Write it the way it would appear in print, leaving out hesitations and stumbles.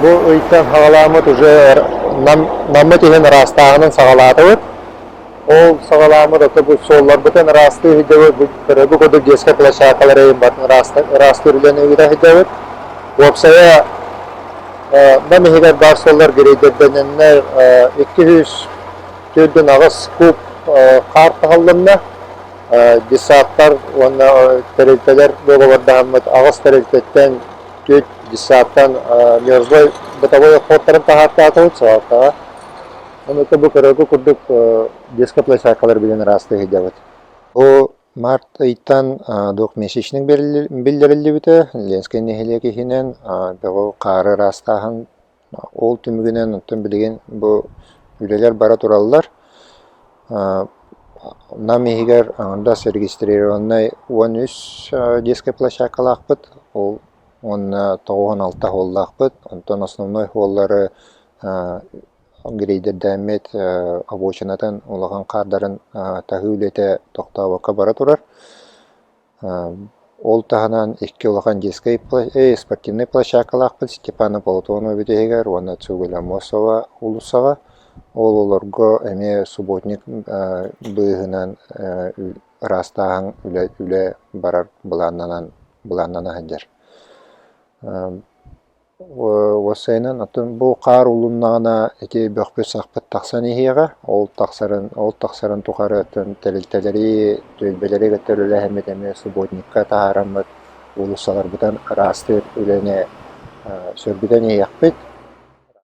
Бу ыйтан саҕалааммыт уже Нам, Наммыт иһин ыраастааһынын саҕалаатыбыт. Ол саҕалааммыт ото бу суолларбытын ыраастыы сылдьабыт, бу көрөргө курдук детскай площадкалары иһин батын ыраастыыр үлэни ыыта сылдьабыт. Уопсайа Нам иһигэр баар суоллар грейдердэнэннэр 248 куб хаар таһыллынна. Детсадтар уонна тэрилтэлэр дуогабардаһаммыт аҕыс тэрилтэттэн түөрт детсадтан мерзлой бытовой отходтарын таһаартаатыбыт салалтаҕа. Онуоха бу көрөргө курдук детскай площадкалар билэн ыраастыы сылдьабыт. Бу март ыйтан двухмесячник биллэриллибитэ. Ленскэй нэһилиэк иһинэн бөҕү хаары ыраастааһын Ол түмүгүнэн оттон билигин бу үлэлэр бара тураллар. Нам иһигэр аҥардас регистрированнай 13 детскай площадкалаахпыт, ол уонна 96 уоллаахпыт. Онтон основной уоллары грейдердээммит обочинатын улахан хаардарын таһыы үлэтэ тохтообокко бара турар. Ол таһынан икки улахан детскай спортивнай площадкалаахпыт Степана Платонова бүтэһигэр уонна Цугуля Аммосова уулуссаҕа. Ол олорго эмиэ субботник быыһынан ыраастааһын үлэ үлэ барар былааннанан былааннана сылдьар. Уопсайынан, оттон бу хаар уулуннаҕына ити бөхпүт-сахпыт тахсан иһиэҕэ. Ол тахсарын ол тахсарын тухары оттон тэрилтэлэри, түөлбэлэри кытта үлэлэһэммит эмиэ субботникка таһаараммыт уулуссаларбытын ыраастыыр үлэни сөргүтэн иһиэхпит.